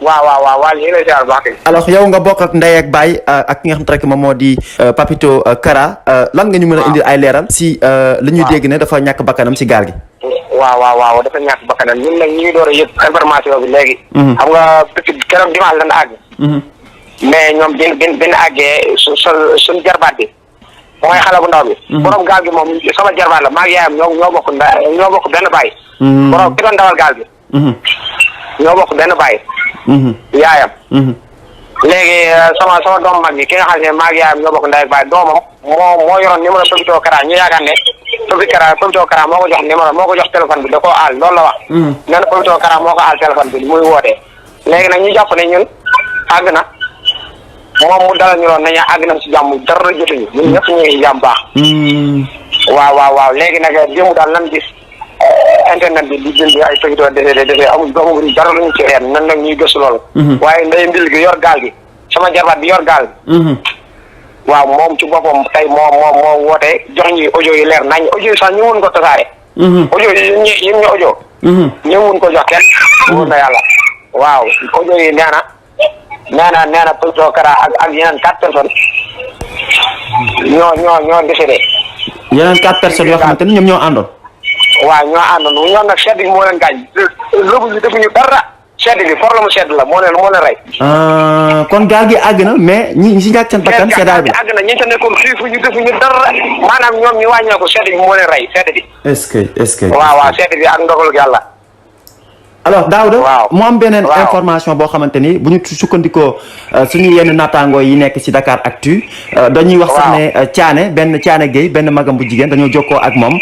waaw ñu ngi lay ziar bu baax. alors yow nga bokk ak ndey ak baay ak ki nga xam te rek moom moo di Papito Kara lan nga ñu mën a indil ay leeral si li ñuy dégg ne dafa ñàkk bakkanam si gaal gi. waaw dafa ñàkk bakkanam ñun nag ñu ngi door a yëpp information bi léegi. xam nga keroog dimanche lan àgg. mais ñoom bin àggee suñ jarbaat bi mooy xale bu ndaw bi. borom gaal gi moom sama jarbaat la maa ngi yaayam ñoo bokk benn baay. borom ki doon dawal gaal gi. ñoo bokk benn baay. yaayam. léegi sama doom mag bi ki nga xam ne maa ngi yaayam ñoo bokk ndey ak baay doomam moo yoroon numéro Papito Kara ñu yaakaar ne Papito Kara moo ko jox numéro moo ko jox téléphone bi da koo aal loolu la wax. nee na Papito Kara moo ko aal téléphone bi muy wootee. léegi nag ñu jàpp ne ñun àgg na moom mu dalal ñu loon nañu àgg nañ si jàmm dara jotuñu ñun ñëpp ñu ngi si jàmm baax. waaw léegi nag démb daal lan gis internet bi di jënd ay Papito décédé amul dara lu ñu ci reen nan nag ñuy gëstu loolu. waaye ndey mbil gi yor gaal gi sama jarbaat bi yor gaal gi. waaw moom ci boppam tey moo woote jox ñi audio yi leer nañ audio yi sax ñu mun ko tasaare. audio yi ñu audio. ñu mun ko jox kenn. wóor na yàlla waaw audio yi nee na Papito Kara ak yeneen 4 personnes ñoo décédé. yeneen 4 personnes yoo xamante ni ñoom ñoo àndoon. waaw ñoo àndoon ñoom nag sedd bi moo leen gaañ lëbu bi defuñu dara sedd bi problème mu sedd la moo leen rey. kon gaal gi àgg na mais ñi si ñàkk seen bakkan seddaay bi àgg na ñi sa nekkoon xiifuñu defuñu dara maanaam ñoom ñu wàññeeku sedd bi moo leen rey sedd bi. est-ce que. waaw sedd bi ak ndogalu yàlla. alors Daouda mu am beneen information boo xamante ni bu ñu sukkandikoo suñu yenn naataangoo yi nekk ci Dakar Actu dañuy wax sax ne Thiané Gueye benn magam bu jigéen dañoo jokkoo ak moom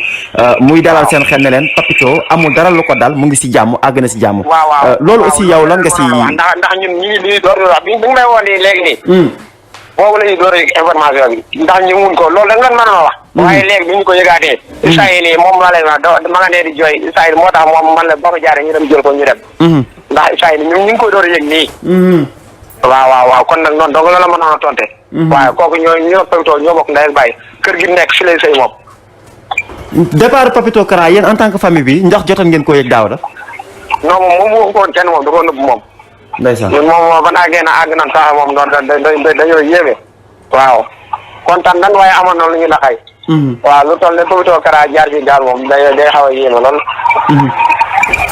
muy dalal seen xel ne leen Papito amul dara lu ko dal mu ngi ci jàmm àgg na ci jàmm. loolu aussi yow lan nga ci. ndax ñun ñu ngi door di wax bi nga may woo nii léegi nii. boobu la ñuy door a yëg information bi ndax ñu mun ko loolu da nga leen mën a wax. waaye léegi bi ñu ko yëgaatee. saa yi nii moom la lay wax ma nga nee di jooy saa yi moo tax moom man la ba ma jaaree ñu dem jël ko ñu dem. ndax saa yi nii ñu ngi koy door a yëg nii. waaw kon nag noonu donc loolu la mën a tonte. waaye kooku ñoo Papito ñoo bokk ndey ak baay kër gi nekk fi lay sëy moom. départ Papito Kara yéen en tant que famille bi ndax jotoon ngeen ko yëg Daouda. non moom waxu ko woon kenn moom da koo nëbb moom. ndeysaan ñun moom ba naa génn àgg nañ sax moom noonu dañoo yéeme. waaw kontaan nan waaye amoon na lu ñu naqay. waaw lu toll ne Papito Kara jaar bi gaal moom day xaw a yéeme lool.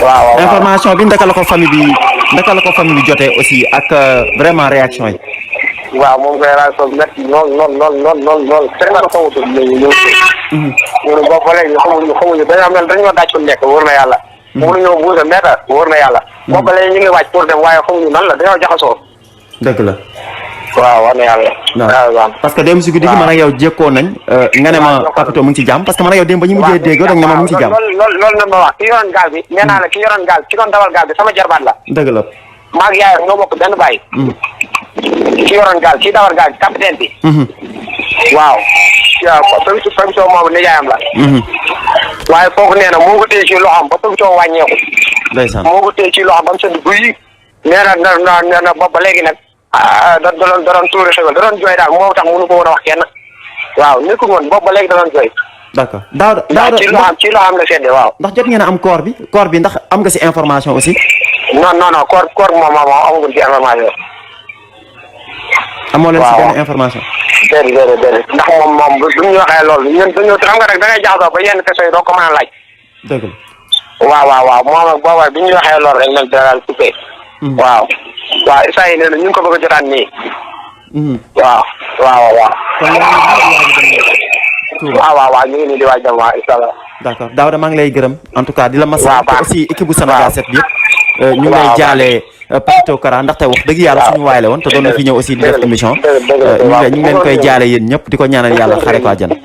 waaw information bi ndaka la ko famille bi jotee aussi ak vraiment réaction yi. waaw moom koy réaction bi métti lool kenn nga ko wutul ñun boobu ba léegi xamuñu dañoo daaj ko nekk wóor na yàlla. mënuñoo buuse meetar wóor na yàlla. boobu ba léegi ñu ngi wàcc pour dem waaye xamuñu nan la dañoo jaxasoo. dëgg la. waaw war na yàlla. waaw parce que démb si guddi gi man ak yow jékkoon nañ. nga ne ma Papito mu ngi ci jàmm parce que man ak yow démb ba ñu mujjee déggoo rek ne ma mu ngi ci jàmm. loolu na ma wax ki yoroon gaal bi nee naa la ki yoroon gaal ki doon dawal gaal bi sama jarbaat la. dëgg la. maa ngi yaayam ñoo bokk benn baay. ki yoroon gaal ki dawal gaal capitaine bi. waaw. Papito moom nijaayam la. waaye kooku nee na moo ko téye ci loxoom ba Papito wàññeeku. ndeysaan moo ko téye ci loxoom ba mu sedd guy. nee na boobu ba léegi nag. da doon tuuri xewal da doon jooy daal moo tax mënu ko woon a wax kenn. waaw nekkul woon boobu ba léegi da doon jooy. d'accord Daouda ci loxoom la sedde waaw. ndax jot ngeen a am corps bi ndax am nga ci information aussi. non corps moom amaguñ ci information. amoo leen ci benn information. déedéet ndax moom bu ñu waxee loolu ñun dañoo xam nga rek da ngay jaxasoo ba yenn question yi doo ko mën a laaj. dëgg la. waaw moom ak booba bi ñu waxee loolu rek nag daal coupé. waaw saa yi nee na ñu ngi ko bëgg a jotaan nii. waaw. waaw ñu ngi nii di waaj dem waaw incha allah. d'accord Daouda maa ngi lay gërëm en tout cas di la masa aussi équipe bu Sénégal 7 bi yëpp ñu ngi lay jaale Papito Kara ndaxte wax dëgg yàlla suñu waay la woon te doon na fi ñëw aussi di def émission ñu ngi leen koy jaale yéen ñëpp di ko ñaanal yàlla xare ko àjjana.